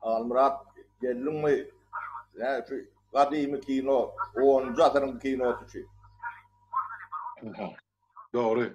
Halmyrat geldiňmi? Nä şu gadymy kino, onunjy asyryň kinosy şu. Dogry.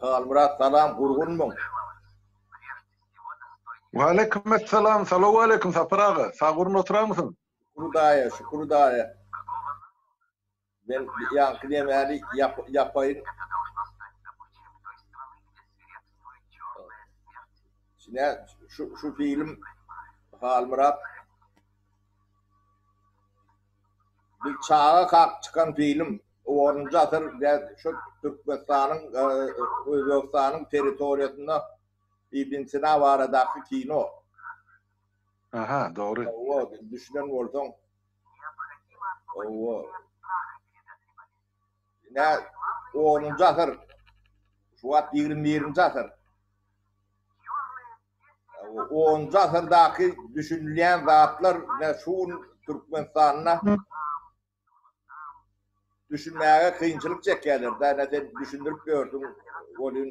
Halmyrat salam gurgunmyň? Waleýkim essalam, salowaleýkim Sapar aga. Sag gurun oturamysyň? Şükür Hudaýa, şükür Hudaýa. Men ýaňky nemäni ýapaýyn. Ine şu şu film Halmyrat Bir çaga kak çykan film onunjy asyr şu Türkmenistanyň Özbegistanyň territoriýasynda Ibn Sina baradaky kino. Aha, dogry. Hawa, düşünen bolsaň. Hawa. Ine, onunjy asyr. Şu wagt 21-nji asyr. Onunjy asyrdaky düşünilýän zatlar ine şu gün Türkmenistanda düşünmäge kynçylyk çekýärler. Da ine sen düşündirip ýörsüň, welin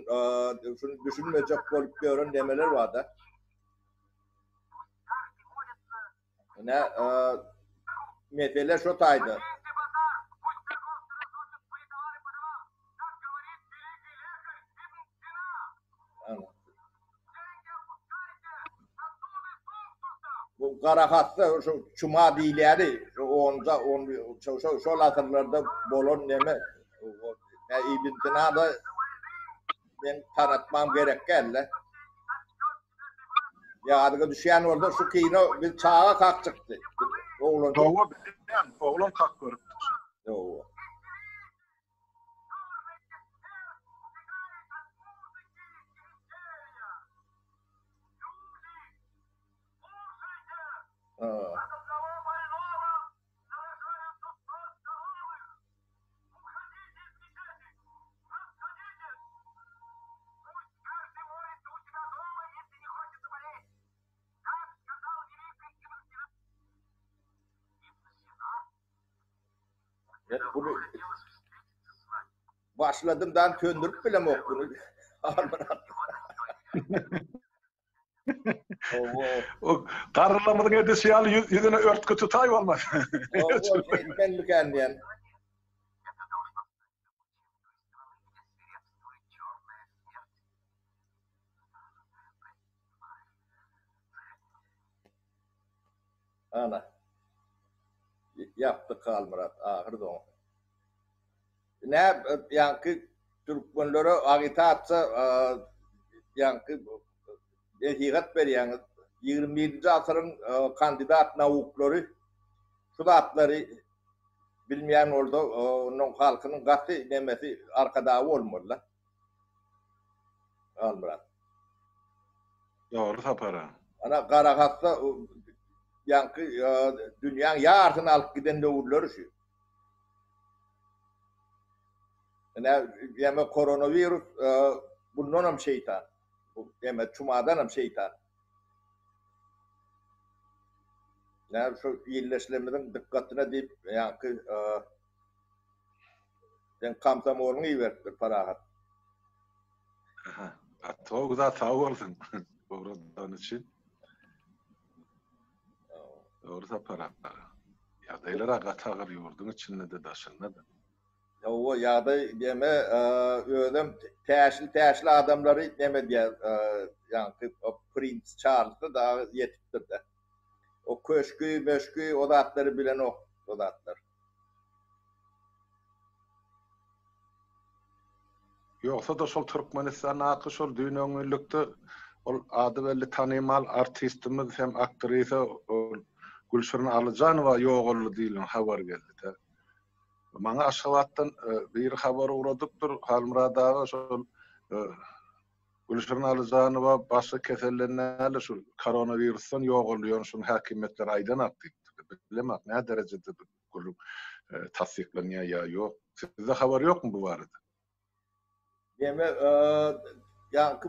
şuny düşünmejek bolup ýören nemeler bar-da. Ine, mesele şo taýda. Bu gara hassa şu çuma diýilýäni, şu onja on şo şo şol asyrlarda bolan neme. Ä Ibn Sina-da men tanatmam gerek däl-de. Ýadyňa düşýän bolsa şu kino biz çaga kak çykdy. Oglan. Hawa bilýän, oglan kak görüpdik. Hawa. Men bunu başladım dan söndürip bilemok bunu. O garrylarymyzyň edişi ýaly ýüzüne örtgi tutaý bolmaz. Şeýtmenmikäm diýen. Ana. Ýapdyk Halmyrat ahyr soňy. Nä ýaňky türkmenlere agitasiýa ýaňky nesihat berýäňiz. 21-nji asyryň kandidat nauklary şu zatlary bilmeýän bolsa, onuň halkynyň gaty nemesi arkadagy bolmaly-da. Halmyrat. Dogry Sapar aga. Ana garahassa ýaňky dünýäň ýarsyny alyp giden döwürleri şu. Ine, ýeme koronawirus bundanam şeýtan. Bu ýeme çumadanam şeýtan. Näme şu ildeşlerimiziň dykgatyna diýip, ýaňky sen komsomolyňy iberipdir Parahat. Aha. Gaty zat sag bolsun. Ugradan üçin. Dogry Sapar aga. Ýagdaýlar-a gaty agyr ýurduň içinde-de daşynda-da. Hawa ýagdaý neme özem täşli täşli adamlary neme edýär ýaňky prins Çarlsy dagy ýetipdir-de. O köşgi möşgi o zatlary bilenok o zatlar. Ýogsa-da şol Türkmenistandaky şol düýn-öňňinlikde ol ady belli tanymal artistimiz hem aktrisa ol Gülşirin Alyjanowa ýogaldy diýlen habar geldi-de. Maňa Aşgabatdan biri habar ugradypdyr, Halmyrat aga şol Gülşirin Alyjanowa başga keselden däl-de şu koronawirusdan ýogaldy, ýöne şuny häkimiýetler aýdanak diýipdir. Bilemok näderejede bu gürrüň tassyklanýar ýa ýok. Sizde habar ýokmy bu barada? Neme ýaňky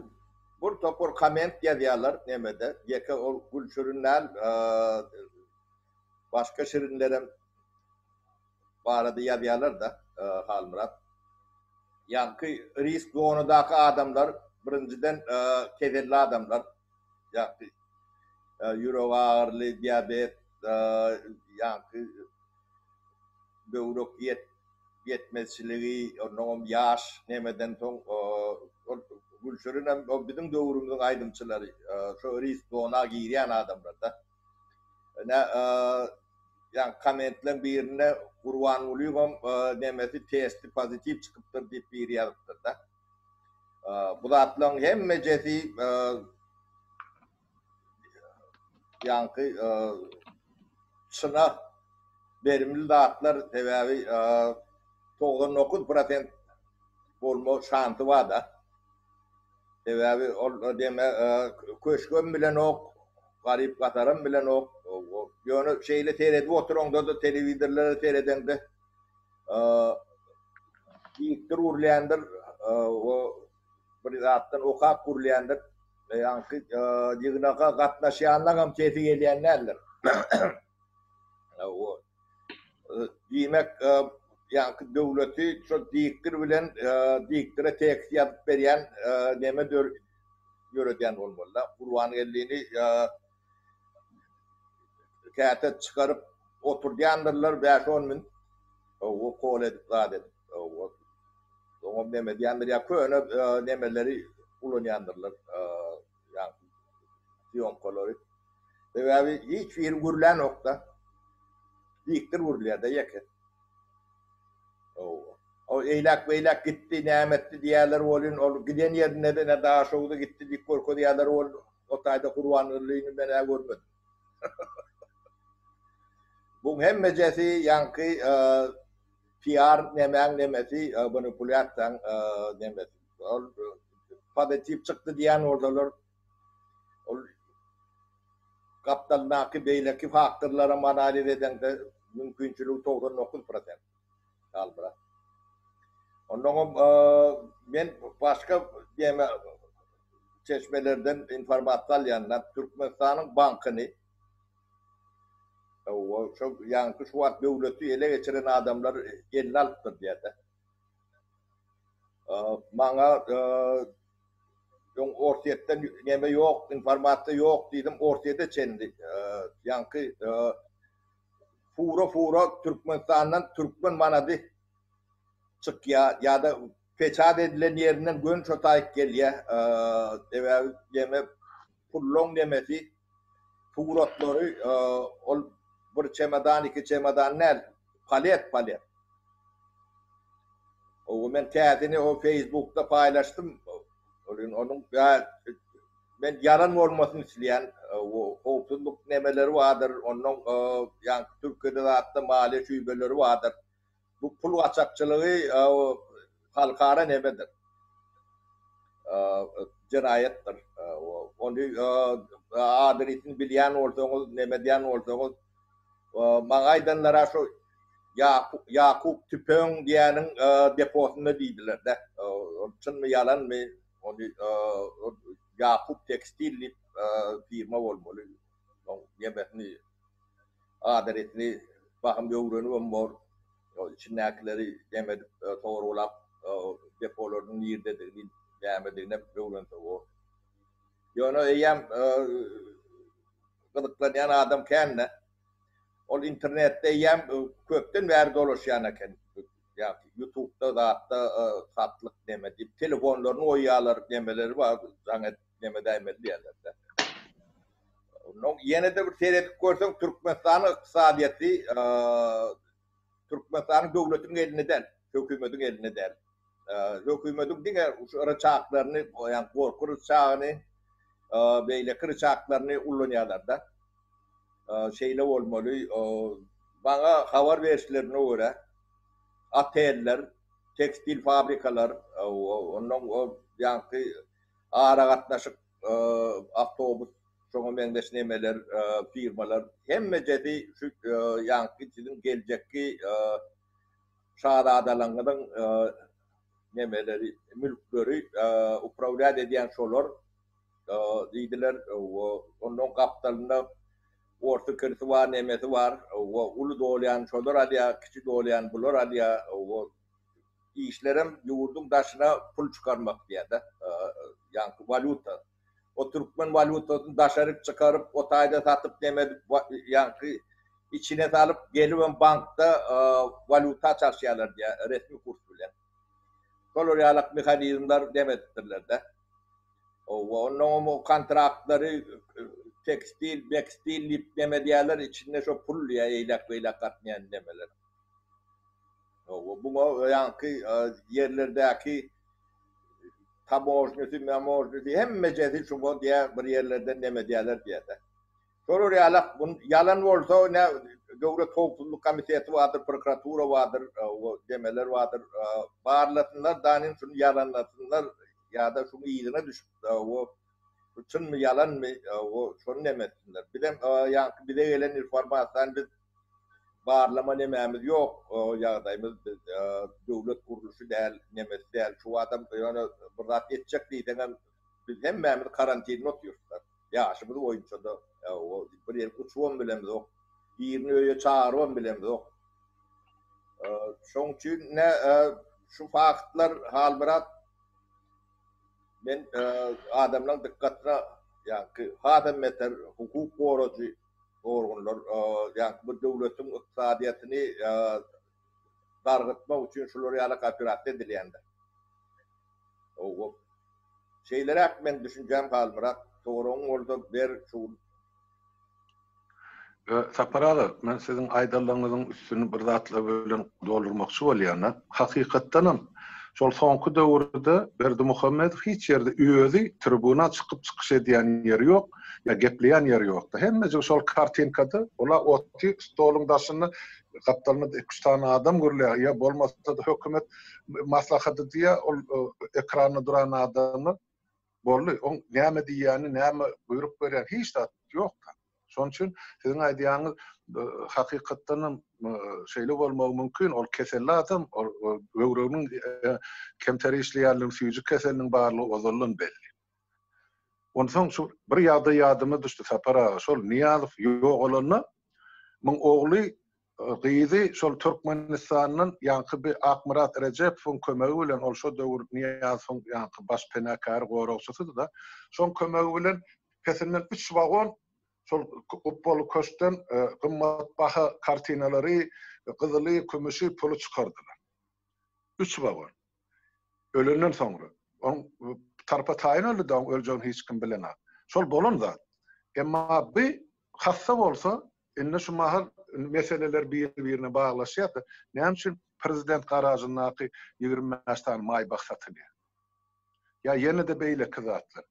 bir topar komment ýazýarlar nemede ýeke ol Gülşirin däl başga şirinlerem barada ýazýarlar-da Halmyrat. Ýaňky risk zonadaky adamlar birinjiden keselli adamlar ýaňky ýürek agyryly, diabet, ýaňky böwrek ýet ýetmezçiligi, onnoňam ýaş nemeden soň ol Gülşirinem o biziň döwrümiziň aýdymçylary şo risk zona girýän adamlar-da. Ine ýaňky kommentleň birinde Gurbangulyňam nemesi testi pozitiw çykypdyr diýip biri ýazypdyr-da. Bu zatlaryň hemmejesi ýaňky çyna berimli zatlar sebäbi 99 prosent bolma şansy bar-da. Sebäbi ol deme köşgem bilenok, garyp gataram bilenok. Ýöne şeýle seredip oturaňda-da telewizorlara seredeňde dikdir gürleýändir, o bir zatdan okap gürleýändir. Ýaňky ýygnaga gatnaşýanlaryňam sesi gelýän däldir. O diýmek, ýaňky döwleti şol dikdir bilen dikdire tekst ýazyp berýän neme döredýän bolmaly-da. Gurbangeldini käte çykaryp oturdýandyrlar bäş-on minut kol edip zat edip. Oňam neme edýändir ýa köne nemeleri ulanýandyrlar ýaňky sýomkalary. Sebäbi hiç biri gürlänokda. Dikdir gürlýär-de ýeke. Hawa. O eýläk-beýläk gitdi, näme etdi diýýärler welin, ol giden ýerinde-de ine Daşogza gitdi diýip görkezýärler welin, o taýda Gurbangulyny men-ä görmedim. Buň hemmejesi ýaňky PR nemäň nemesi, manipulýasiýaň nemesi. Ol pozitiw çykdy diýen bolsalar, ol gapdalyndaky beýleki faktorlaram analiz edeňde mümkinçiligi 99 prosent. Galbra. Onnoňam men başga neme çeşmelerden informasiýa alýan, Türkmenistanyň bankyny Hawa, şo ýaňky şu wagt döwleti ele geçiren adamlar eline alypdyr diýýär-de. Maňa öň Orsýetden neme ýok, informasiýa ýok diýdim, Orsýete çenli ýaňky fura-fura Türkmenistandan türkmen manady çykýar ýa-da peçat edilen ýerinden göni şo taýyk gelýär. Sebäbi neme pullaň nemesi suratlary ol bir çemodan iki çemodan däl palet palet. O men täsini o Facebookda paýlaşdym. Ol onuň men ýalan bolmasyny isleýän howpsuzlyk nemeleri bardyr, ondan ýaňky Türkiýede zatda maliýe şubeleri bardyr. Bu pul gaçakçylygy halkara nemedir? Jenaýatdyr. Ony adresini bilýän bolsaňyz, neme edýän bolsaňyz, maňa aýdanlara şu. Ýakup tüpeň diýýäniň deposynda diýdiler-de. Ol çynmy, ýalanmy, ony Ýakup tekstil diýip firma bolmaly. Oň nemesini, adresini bahym öwrenibem bor. Içindäkileri neme edip, sorgulap, depolarynyň nirdedigini, nämediginem öwrense bor. Ýöne eýýäm gyzyklanýan adam kän-de. Ol internetde eýýäm köpden bäri dolaşýan eken. Ýa ýutubda zatda satlyk neme diýip telefonlaryny goýýarlar, nemeleri bar, jaň edip neme edäýmeli diýýärler-de. Ondan ýene-de bir seredip görseň Türkmenistanyň ykdysadyýeti Türkmenistanyň döwletiniň elinde däl, hökümetiň elinde däl. Hökümetiň diňe şu ryçaklaryny, ýagny gorky ryçagyny, beýleki ryçaklaryny ullanýarlar-da. Şeýle bolmaly. Maňa habar berişlerine görä, oteller, tekstil fabrikalar, ondan ýaňky aragatnaşyk, awtobus, şoňa meňzeş nemeler, firmalar hemmejesi şu ýaňky siziň geljekki şazadalaryňyzyň nemeleri, mülkleri uprawlýat edýän şolar diýdiler. Ondan gapdalynda orsy kirsi bar, nemesi bar. Uly dolýan şolar alýar, kiçi dolýan bular alýar. Işlerem ýurduň daşyna pul çykarmak diýýär-de. Ýaňky walýuta. O türkmen walýutasyny daşaryk çykaryp, o taýda satyp neme edip, ýaňky içine salyp, gelibem bankda walýuta çalyşýarlar diýýär, resmi kurs bilen. Şolar ýalak mehanizmler neme edipdirler-de. Owa, onnoňam o kontraktlary tekstil, mekstil diýip neme edýärler, içinde şo pul diýýär, eýläk-beýläk gatnaýan nemeler. Owa, buňa ýaňky ýerlerdäki tamožnysy, mamožnysy hemmejesi şuňa diýýär, bir ýerlerden neme edýärler diýýär-de. Şolar ýalak, bu ýalan bolsa, nä Döwlet howpsuzlyk komiteti bardyr, prokuratura bardyr, o demeler bardyr. Barlasynlar, danym şuny ýalanlasynlar ýa-da şuň yzyna düşüp, o bu çynmy, ýalanmy, o şony neme etsinler. Bizem ýaňky bize gelen informasiýany biz barlama nemämiz ýok, ýagdaýymyz biz döwlet gurluşy däl, nemesi däl. Şu adam ýöne bir zat etjek diýseňem biz hemmämiz karantinde otyrys-da. Ýaşymyz boýunça-da bir ýere uçubam bilemzok, birini öýe çagyrybam bilemzok. Şoň üçin ne şu faktlar Halmyrat men adamlaryň dykgatyna ýaňky hasam beter hukuk gorajy organlar ýaňky bir döwletiň ykdysadyýetini dargytmak üçin şular ýaly operasiýa edilýändir. Şeýleräk meň düşünjäm Halmyrat, soragyň bolsa ber şu gün. Sapar aga, men siziň aýdanlaryňyzyň üstüni bir zatlar bilen doldurmakçy bolýan-da. Hakykatdanam, şol soňky döwürde Berdimuhamedow hiç ýerde özi tribuna çykyp çykyş edýän ýeri ýok, ýa gepleýän ýeri ýokdy. Hemmejik şol kartinkada, ol-a otyr stoluň daşynda, gapdalynda-da iki-üç sany adam gürleýär, ýa bolmasa-da hökümet maslahaty diýýär, ol ekranda duran adamlar boldy. Oň näme diýýäni, näme buýruk berýäni hiç zat ýok-da. Şonuň üçin siziň aýdýanyňyz hakykatdan hem şeýle bolmagy mümkin. Ol keselli adam, ol böwreginiň kemter işleýänligini, süýji keseliniň barlygy ozaldan belli. Onsoň şu bir ýagdaý ýadyma düşdi Sapar aga, şol Nyýazow ýogalanda muň ogly, gyzy şol Türkmenistandan ýaňky bi Akmyrat Rejepowyň kömegi bilen, ol şo döwür Nyýazowyň ýaňky baş penakäri, goragçysydy-da, şoň kömegi bilen pesinden üç wagon şol gupbaly köşkden gymmatbaha kartinalary, gyzyly, kümüşi, puly çykardylar. Üç wagon. Ölenden soňra. Oň tarpa taýyn öldi-de, oň öljegini hiç kim bilenok. Şol bolan zat. Emma bi hassa bolsa, indi şu mahal meseleler bir-birine baglaşýar-da, näme üçin prezident garažyndaky 25 sany Maybach satylýar? Ýa ýene-de beýleki zatlar.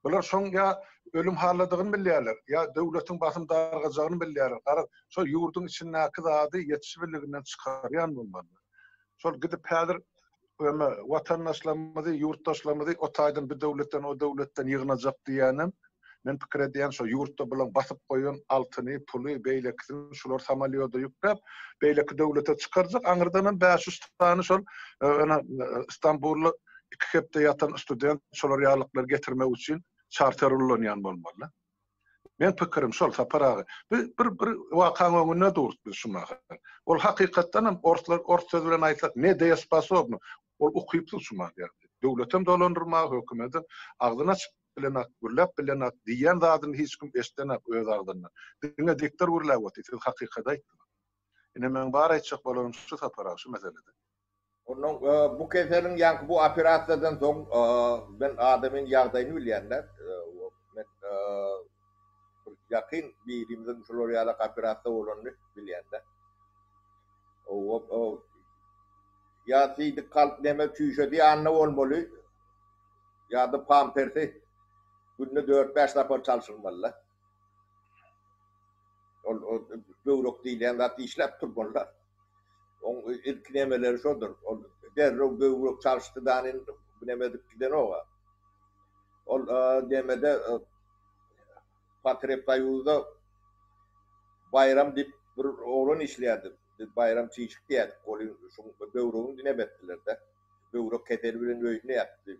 Bular şoň ýa ölüm halladygyny bilýärler, ýa döwletiň basym dargajagyny bilýärler. Garaz, şol ýurduň içindäki zady ýetişibildiginden çykarýan bolmalylar. Şol gidip häzir öme watandaşlarymyzy, ýurtdaşlarymyzy o taýdan bu döwletden, o döwletden ýygnajak diýýänem. Men pikir edýän şo ýurtda bulaň basyp goýan altyny, puly, beýlekisini şular samolýoda ýükläp, beýleki döwlete çykarjak, aňyrdanam bäş-üç sany şol ene Stambulda iki hepde ýatan student şolar ýalyklary getirmek üçin çarter ullanýan bolmaly. Meň pikirim şol Sapar aga. Biz bir bir wakaň öňünde durus biz şu mahal. Ol hakykatdan hem orslar ors sözi bilen aýtsak nedeyesposobny. Ol ukypsyz şu mahal ýagdaý. Döwletem dolandyrmaga, hökümetem agzyny açyp bilenak, gürläp bilenak, diýýän zadyny hiç kim eşidenak öz agzyndan. Diňe diktor gürläp otyr, siz hakykaty aýtdyňyz. Ine meň bar aýtjak bolanym şu Sapar aga şu meselede. Onnoň bu keseliň ýaňky bu operasiýadan soň men adamyň ýagdaýyny bilýän-de. Men bir ýakyn birimiziň şular ýalak operasiýa bolanyny bilýän-de. Ýa siýdik galp neme çüýşesi ýanynda bolmaly, ýa-da pampersi günde dört-bäş sapar çalşyrmaly-da. Ol böwrek diýilýän zat işläp durmaly-da. Oň ilki nemeleri şodur. Ol derrew böwrek çalyşdy danin bu neme edip gidenok-a. Ol nemede Potrebsoýuzda Baýram diýip bir oglan işleýärdi. Biz Baýram çişik diýerdik. Ol şuň böwregini neme etdiler-de. Böwrek keseli bilen öýünde ýatdy.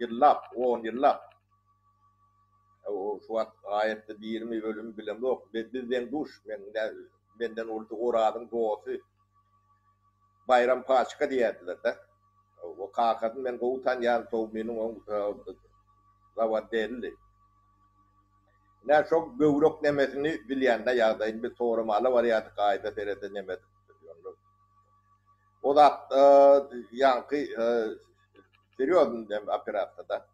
Ýyllap, on ýyllap. O şu wagt aýatda dirimi, ölümi bilemzok. Biz deň-duş. Men Menden ulusy Orazyň dosty Baýram paçka diýerdiler-de. O kakasyny men gowy tanýaryn, Towmynyň oň zawadelli. Ine, şo böwrek nemesini bilýän-de ýagdaýyny biz soramala barýardyk aýda serede neme edip. O zat ýaňky serýoznyý dem operasiýa-da.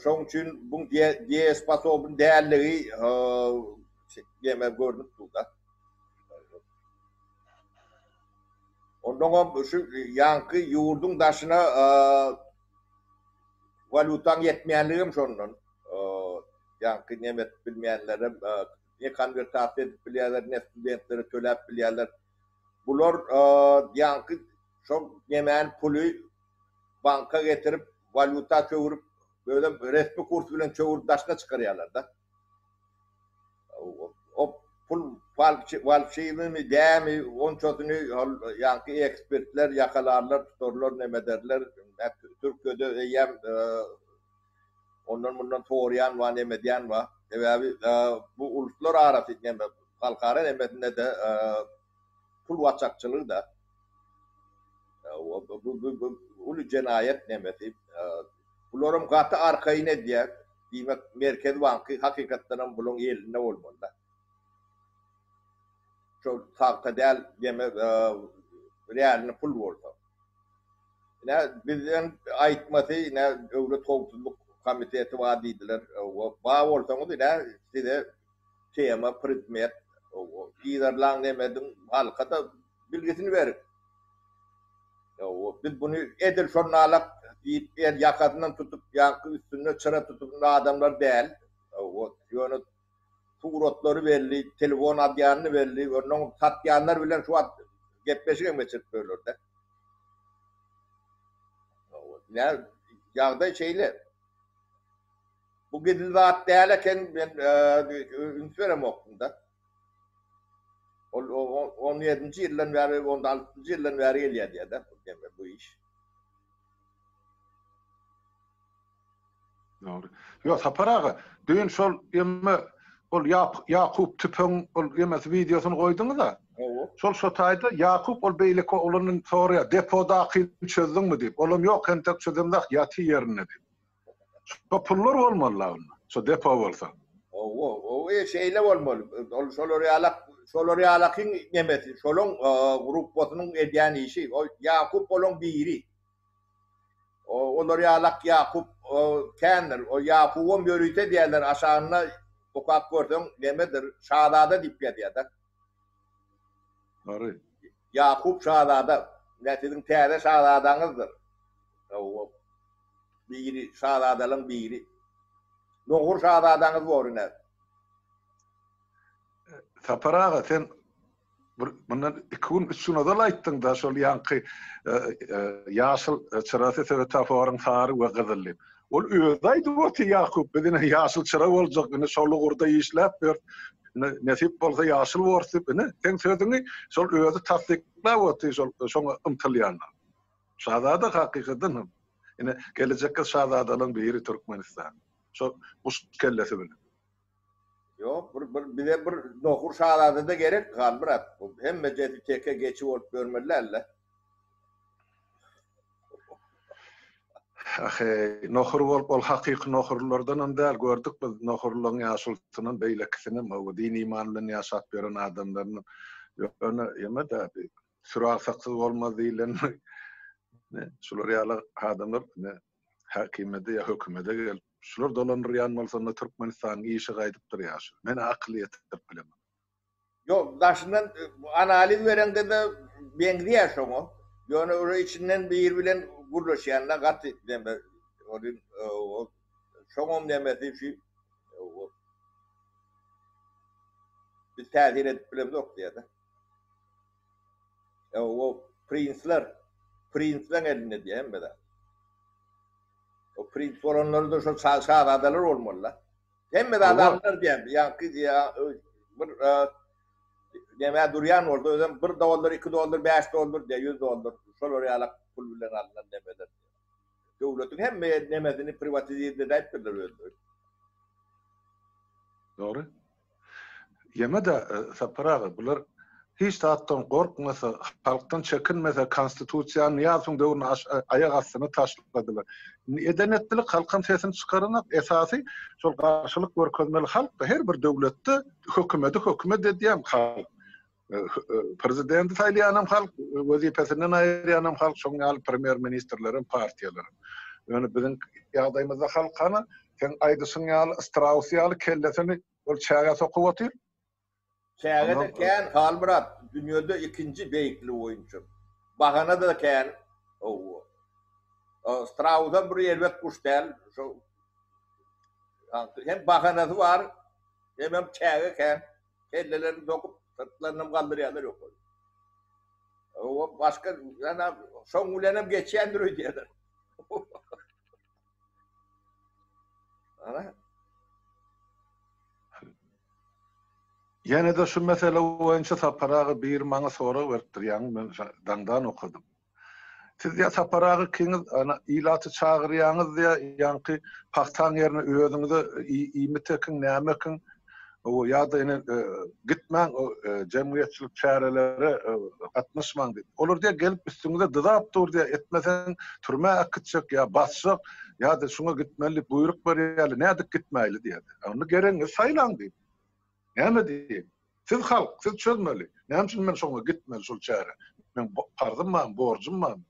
Şoň üçin buň deýesposobny dälligi neme görnüp dur-da. Onnoňam şu ýaňky ýurduň daşyna walýutaň ýetmeýänligem şondan. Ýaňky neme edip bilmeýänlerem ne konwertasiýa edip bilýärler, ne studentlere töläp bilýärler. Bular ýaňky şol nemäni puly banka getirip, walýuta çöwrüp, özem resmi kurs bilen çöwrüp daşyna çykarýarlar-da. O pul falşiwimi, dämi, onçasyny ol ýaňky ekspertler ýakalarlar, tutarlar, neme ederler. Türkiýede eýýäm ondan-mundan soraýan bar, neme edýän bar. Sebäbi bu uluslar arasy neme, halkara nemesinde-de pul gaçakçylygy-da. Bu uly jenaýat nemesi. Bularam gaty arkaýyn edýär. Diýmek, Merkezi banky hakykatdanam bulaň elinde bolmaly-da. Şol tagta däl, neme, realny pul bolsa. Ine, bizden aýtmasy, ine, Döwlet howpsuzlyk komiteti bar diýdiler. Bar bolsaňyz, ine, size tema, predmet, yzarlaň neme ediň, halka-da bilgisini beriň. Biz buny edil şonalak diýip, el ýakasyndan tutup, ýaňky üstünde çyra tutup adamlar däl. Ýöne suratlary belli, telefon alýany belli, onnoň satýanlar bilen şu wagt gepleşik hem geçirip böler-de. Ýagdaý şeýle. Bu gizli zat däl eken, men üns beremokdym-da. Ol 17-nji ýyldan bäri, 16-njy ýyldan bäri gelýär diýýär-de, bu iş. Dogry. Ýok, Sapar aga, düýn şol emme ol Ýakup tüpeň ol emesi wideosyny goýduňyz-a. Hawa. Şol şo taýda Ýakup ol beýleki oglandan soraýar, depodakyny çözdüňmi diýip. Olam ýok, entek çözemzok, ýatyr ýerinde diýip. Şo pullar bolmaly-la onda, şo depo bolsa. Hawa, hawa, e, şeýle bolmaly. Ol şolar ýalak, şolar ýalakyň nemesi, şolaň gruppasynyň edýän işi. O Ýakup olaň biri. Olar ýalak Ýakup kändir. O Ýakubam ýörite diýerler, aşagynda okap görseň nemedir, şazada diýip ýazýar-da. Dogry. Ýakup şazada, ine siziň täze şazadaňyzdyr. Hawa. Biri, şazadalaň biri. Nohur şazadaňyz bor ine. Sapar aga sen bir mundan iki gün üç gün ozal aýtdyňda şol ýaňky ýaşyl çyrasy swetoforyň sary we gyzyl diýip. Ol özi aýdyp otyr Ýakup, biz ine ýaşyl çyra boljak, ine şol ugurda işläp ýörüs. Ine nesip bolsa ýaşyl borus diýip, ine seň sözüňi şol özi tassyklap otyr şol şoňa ymtylýanlar. Şazada hakykatdan hem ine gelejekki şazadalaryň biri Türkmenistan. Şol guş kellesi bilen. Ýok, bir bir bize bir nohur şazada-da gerek Halmyrat. Hemmejesi teke geçi bolup ýörmeli däl-de. Aheý, nohur bolup ol hakyky nohurlardanam däl, gördük biz nohurlaryň ýaşulysynam, beýlekisinem, hawa, din-iman bilen ýaşap ýören adamlaryny. Ýöne ýeme-dä, bi süri agsaksyz bolmaz diýlenmi, ine, şular ýaly adamlar ine, häkimiýete ýa hökümete gelip, şular dolandyrýan bolsa, onda Türkmenistanyň işi gaýdypdyr ýaşuly. Men-ä akyl ýetirip bilemok. Ýok, daşyndan analiz bereňde-de meňzeýär şoňa. Ýöne ol içinden biri bilen gürleşýände gaty neme, ony şoňam nemesi şu biz täsir edip bilemzok diýýär-de. O prinsler, prinsleň elinde diýýär hemme zat. O prins bolanlar-da şol şazadalar bolmaly-da. Hemme zat alnar diýen, ýaňky bir näme durýan bolsa, özem 1 dollar, 2 dollar, 5 dollar diýe, 100 dollar, şolar ýaly pul bilen alnan nemeler. Döwletiň hemme nemesini priwatizirledäýipdirler özleri. Dogry. Ýeme-de, Sapar aga, bular hiç zatdan gorkmasa, halkdan çekinmese, Konstitusiýany Nyýazowyň döwründe aýak astyna taşladylar. Indi eden-etdilik, halkam sesini çykaranok. Esasy şol garşylyk görkezmeli halk-da. Her bir döwletde hökümeti hökümet edýän halk. Prezidenti saýlaýanam halk, wezipesinden aýyrýanam halk, şonuň ýaly premýer-ministrlerem, partiýalaram. Ýöne biziň ýagdaýymyzda halk hana, seň aýdyşyň ýaly, straus ýaly kellesini ol çägä sokup otyr. Çäge-de kän, Halmyrat, dünýede ikinji beýikligi boýunça. Bahana-da kän. Hawa. Strausam bir erbet guş däl. Şo hem bahanasy bar, hemem çäge kän. Kellelerini sokup, syrtlarynam galdyrýarlar ýokary. O başga, ýa şoň bilenem geçýändir öýdýärler. Ana. Ýene-de şu mesele boýunça Sapar aga biri maňa sorag beripdir, ýaňy men daňdan okadym. Siz diýýär Sapar aga ikiňiz ana ilaty çagyrýaňyz diýýär, ýaňky pagtaň ýerine özüňize iýmit ekiň, näme ekiň, ýa-da ine gitmäň jemgyýetçilik çärelere gatnaşmaň diýip. Olar diýýär gelip üstüňize dyzap dur diýýär, etmeseň türmä äkitjek ýa basjak ýa-da şuňa gitmeli diýip buýruk berýärler, nädip gitmäýli diýýär. Onda geregiňizi saýlaň diýip. Näme diýeýin? Siz halk, siz çözmeli. Näme üçin men şoňa gitmeli şol çärä? Meň parzym barmy, borjum barmy?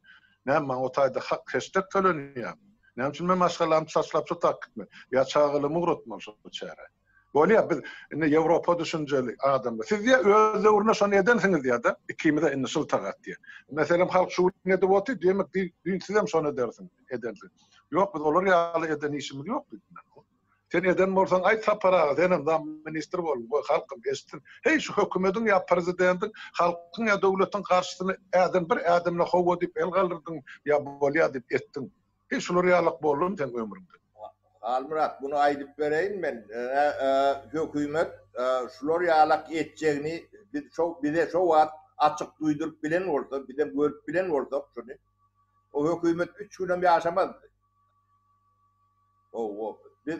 Näme maňa o taýda hak heşdek tölenýärmi? Näme üçin men maşgalamy taşlap şo tak gitmeli? Ýa çagalarymy ugratmaly şol çärä? Bolýar, biz indi Ýewropa düşünjeli adamlar. Siz diýýär, öz döwründe şony edensiňiz diýýär-de, ikimize indi şyltak atýar. Meselem, halk şu gün edip otyr, diýmek, düýn sizem şony edersiňiz, edensiňiz. Ýok, biz olar ýaly eden işimiz ýok diýdim men. Sen eden bolsaň aýt Sapar aga senem zam ministr bol goý halkym eşitsin. Heý şu hökümediň ýa prezidentiň halkyň ýa döwletiň garşysyna äden bir ädimine howwa diýip el galdyrdyň ýa bolýa diýip etdiň. Heý şular ýalak boldumy seň ömrüňde. Halmyrat muny aýdyp bereýin men hökümet şular ýalak etjegini biz şo bize şo wagt açyk duýduryp bilen bolsa bizem görüp bilen bolsak şuny o hökümet üç günem ýaşamazdy. Hawa, biz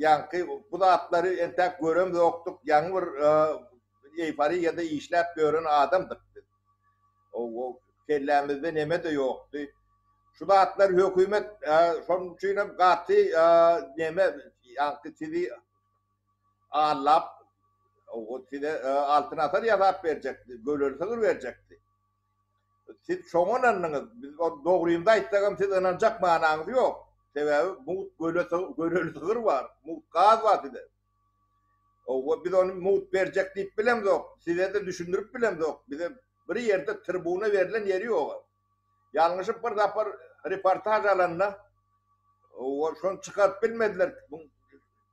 ýaňky bu zatlary entäk göremzokdyk, ýaňy bir eýforiýada işläp ýören adamdyk biz. Hawa, kellämizde neme-de ýokdy. Şu zatlar hökümet şonuň üçin hem gaty neme, ýaňky sizi allap, size altyn asyr ýasap berjekdi, göleli sygyr berjekdi. Siz şoňa ynandyňyz. Biz dogrymyzy aýtsagam siz ynanjak manaňyz ýok. Sebäbi mugt göle göleli sygyr bar, mugt gaz bar size. Owa biz ony mugt berjek diýip bilemzok, size-de düşündirip bilemzok. Bize bir ýerde tribuna berlen ýeri ýok. Ýalňyşyp bir sapar reportaž alanda owa şony çykaryp bilmediler.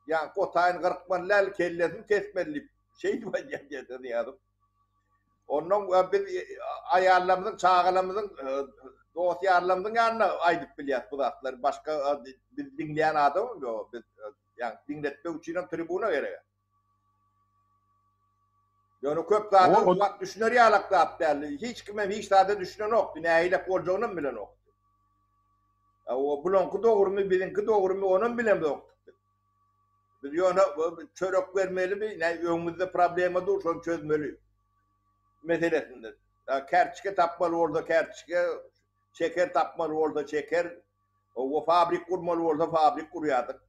Ýaňky otaýyny gyrkmaly däl, kellesini kesmeli diýip şeýdip aýdýan diýdi Nyýazow. Ondan biz aýallarymyzyň, çagalarymyzyň. Dost-ýarlarymyzyň ýanynda aýdyp bilýäs bu zatlary. Başga biz diňleýän adamam ýok. Biz ýa diňletmek üçin hem tribuna gerek. Ýöne köp zada o wagt düşüner ýalak zat däldi. Hiç kim hem hiç zada düşünenokdy. Nähilek boljagyny hem bilenokdy. O bulaňky dogrumy, biziňki dogrumy, onam bilemzokdyk biz. Biz ýöne çörek bermelimi, nä öňümizde problema dur, şony çözmeli meselesinde. Kerçke tapmaly bolsa kerçke, şeker tapmaly bolsa şeker, o fabrik gurmaly bolsa fabrik gurýardyk.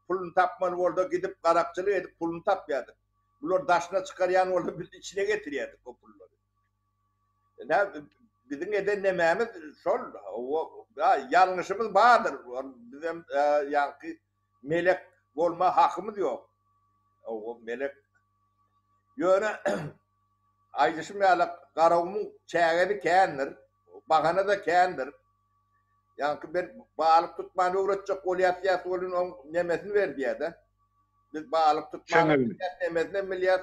Puluny tapmaly bolsa gidip garakçylyk edip puluny tapýardyk. Bular daşyna çykarýan bolsa biz içine getirýärdik o pullary. Ine biziň eden nemämiz şol. Ýalňyşymyz bardyr. Bizem ýaňky melek bolma hakymyz ýok. O melek. Ýöne aýdyşym ýaly Garagumuň çägesi kändir, bahana-da kändir. Ýaňky bir balyk tutmany öwretjek bolýas diýýäs welin oň nemesini ber diýýär-de. Biz balyk tutmany bilýäs, nemesini hem bilýäs.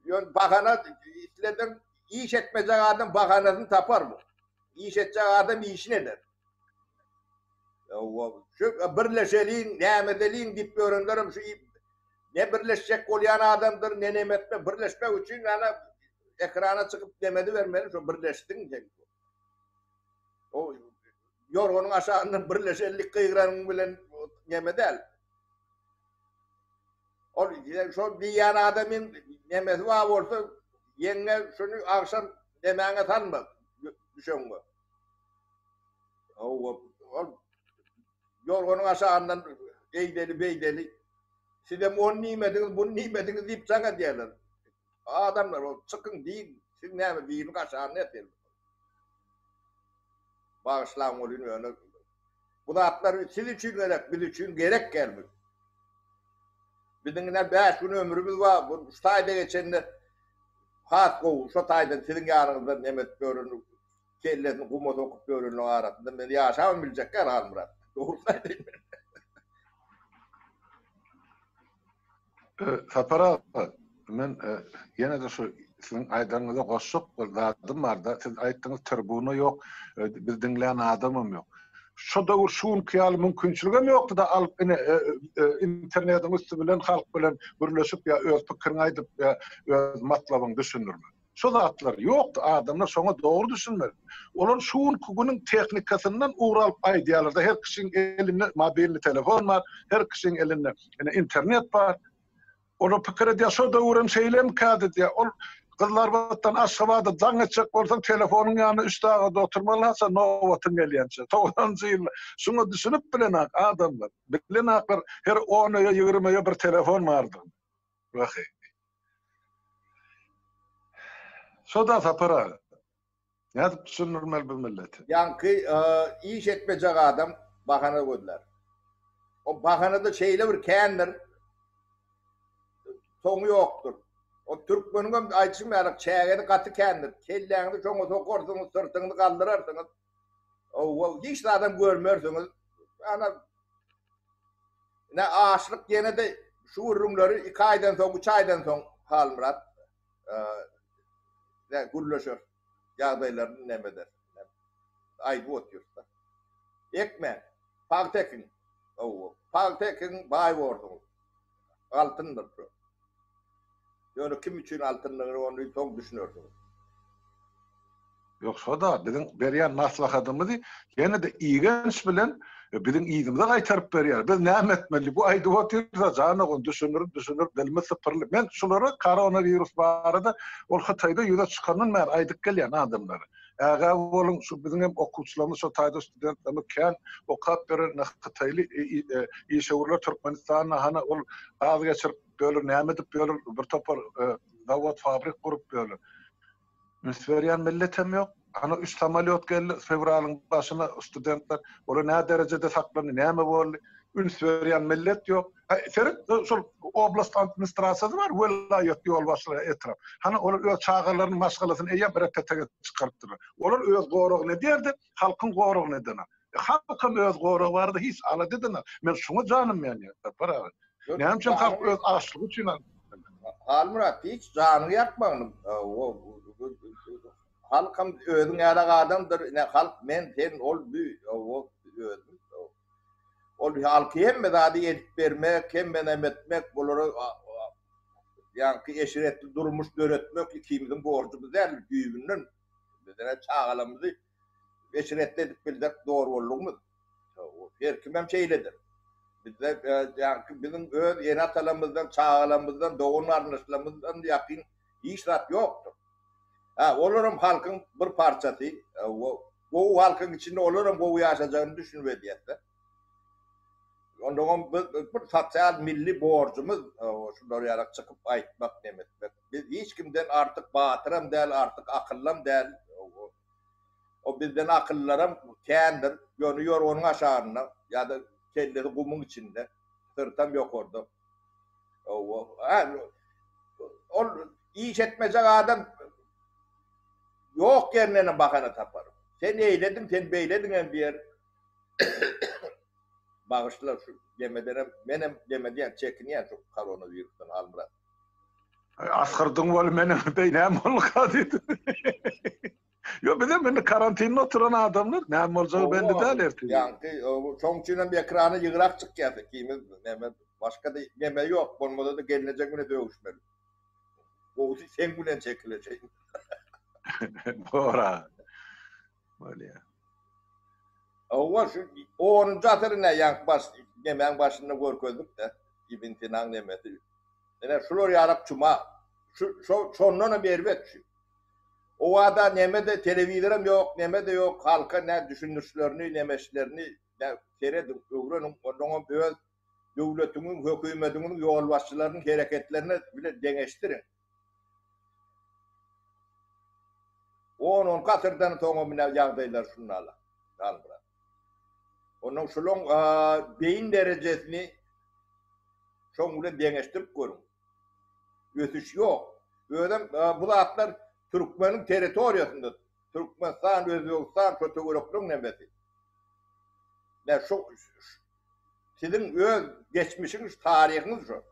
Ýöne bahana isleseň iş etmejek adam bahanasyny tapar bu. Iş etjek adam işini eder. Şu birleşeliň, näme edeliň diýip ýörenlerem şu ne birleşjek bolýan adamdyr, ne neme etme. Birleşmek üçin ýa ekrana çykyp demedi bermeli, şu birleşdiň sen. O ýorganyň aşagyndan birleşenlik gygyranyň bilen neme däl. Ol şol diýýän adamyň nemesi bar bolsa, ýeňňe şuny agşam nemäňe salma, düşegiňe. Hawa, ol ýorganyň aşagyndan eýdeli, beýdeli. Sizem ony diýmediňiz, buny diýmediňiz diýip jaň edýärler. Adamlar, ol çykyň diýiň, siz näme biriniň aşagynda ýatyrsyňyz. Bagyşlaň welin ýöne bu zatlar siz üçin gerek, biz üçin gerek däl bu. Biziň ine 5 gün ömrümüz bar. Bu şu taýda geçende has gowy. Şu taýda siziň ýanyňyzda neme edip ýören, kellesini guma sokup ýörenleriň arasynda men ýaşabam biljek däl Halmyrat. Dogrusyny aýdaýyn men. Sapar aga, men ýene-de şu siziň aýdanyňyza goşjak bir zadym bar-da. Siz aýtdyňyz tribuna ýok, biz diňlän adamam ýok. Şo döwür şu günki ýaly mümkinçiligem ýokdy-da alyp ine internetiň üsti bilen halk bilen gürleşip ýa öz pikiriňi aýdyp ýa öz matlabyňy düşündirmek. Şo zatlar ýokdy, adamlar şoňa dogry düşünmeli. Olar şu günki günüň tehnikasyndan ugur alyp aýdýarlar-da, her kişiň elinde mobilny telefon bar, her kişiň elinde ine internet bar. Olar pikir edýär, şo döwürem şeýlemikädi diýýär. Ol Gyzylarbatdan Aşgabada jaň etjek bolsaň, telefonyň ýanynda üç sagat oturmaly haçan nobatyň gelýänçä. Togsanynjy ýylda. Şuňa düşünip bilenak adamlar. Bilenaklar her on öýe, ýigrimi öýe bir telefon bardygyny. Wahy. Şo-da Sapar aga. Nädip düşündirmeli bu milleti? Ýaňky iş etmejek adam bahana gözlär. O bahana-da şeýle bir kändir, soňy ýokdur. O türkmeniňem aýdyşym ýaly çägesi gaty kändir. Kelläňizi şoňa sokarsyňyz, syrtyňyzy galdyrarsyňyz. Owa, hiç zadam görmersiňiz. Ana Ine açlyk ýene-de şu gürrüňleri iki aýdan soň, üç aýdan soň Halmyrat ne gürleşer ýagdaýlaryny näme eder. Aýdyp otyrys-da. Ekmäň, pagta ekiň. Hawa, pagta ekiň, baý borsuňyz. Altyndyr şu. Ýöne kim üçin altyndygyny ony soň düşünersiňiz. Ýok şoda biziň berýän maslahatymyzy ýene-de igenç bilen biziň yzymyza gaýtaryp berýär. Biz näme etmeli? Bu aýdyp otyrsa jan ogun düşündirip düşündirip dilimiz sypyryldy. Men şulara koronawirus barada ol Hytaýda ýüze çykandan bäri aýdyp gelýän adamlara. Ägä boluň şu biziň hem okuwçylarymyz şo taýda studentlerimiz kän okap ýören hytaýly işewürler Türkmenistanda hany ol gaz geçirip ýörler näme edip ýörler bir topar zawod fabrik gurup ýörler. Üns berýän milletem ýok. Ana üç samolýot geldi fewralyň başyna studentler. Olar nä derejede saklandy, näme boldy? Üns berýän millet ýok. Haý, seret, şol oblast administrasiýasy bar, welaýat ýolbaşçylary etrap. Hany olar öz çagalaryny, maşgalasyny eýýäm repetege çykarypdyrlar. Olar öz goragyny edýär-de, halkyň goragyny edenok. Halkam öz goragy barada hiç alada edenok. Men şuňa janym ýanýar, Sapar aga. Näme üçin halk öz açlygy üçin Halmyrat hiç janyňy ýakmagyny. Halkam özüň ýalak adamdyr. Ine halk men, sen, ol, bü, o, özümiz. Ol halky hemme zady edip bermek, hemme neme etmek, bulara ýaňky eşretli durmuş döretmek ikimiziň borjumyz däl, düýbünden. Biz ine çagalarymyzy eşretli edip bilsek zor boldugymyz. Her kimem şeýledir. Bizde ýaňky biziň öz ene-atalarymyzdan, çagalarymyzdan, dogan-garyndaşlarymyzdan ýakyn hiç zat ýokdur. Hä, olaram halkyň bir parçasy. Gowy halkyň içinde olaram gowy ýaşajagyny düşünip edýäs-de. Ondoňam biz bir sosial milli borjumyz şular ýaly çykyp aýtmak, neme etmek. Biz hiç kimden artyk batyram däl, artyk akyllam däl. O bizden akyllylaram kändir. Ýöne ýorganyň aşagynda ýa-da kellesi gumuň içinde, syrtam ýokarda. Ol iş etmejek adam ýok ýerinden bahana tapar. Sen eýlediň, sen beýlediň hem diýer. Bagyşla şu demedenem, menem deme diýen çekinýän şu koronawirusdan Halmyrat. Asgyrdyň weli menem beý näme bolduka diýdim. Ýok bizem indi karantinde oturan adamlar näme boljagy belli däl ertir. Ýaňky şoň üçin hem ekrana ýygrak çykýas ikimiz neme başga-da neme ýok bolmasa-da gelnejeň bilen döwüşmeli. Gowusy seň bilen çekilejeýin. Bor-a. Bolýa. Hawa şu onunjy asyr ine ýaňky baş nemäň başynda görkezdik-de Ibn Sinaň nemesi. Ine şular ýalak çuma. Şu şo şondanam erbet şu. O wada neme-de telewizoram ýok, neme-de ýok, halka nä düşündirişlerini, nemeşlerini nä serediň, öwreniň, onnoňam öz döwletiňiň, hökümediňiň ýolbaşçylarynyň hereketlerini bile deňeşdiriň. On-onki asyrdan soňam ine ýagdaýlar şundala, Halmyrat. Onnoň şulaň beýin derejesini şoň bilen deňeşdirip görüň. Ösüş ýok. Özem bu zatlar türkmeniň territoriýasynda, Türkmenistan, Özbegistan şo töwerekleň nemesi. Nä şo siziň öz geçmişiňiz, taryhyňyz şo.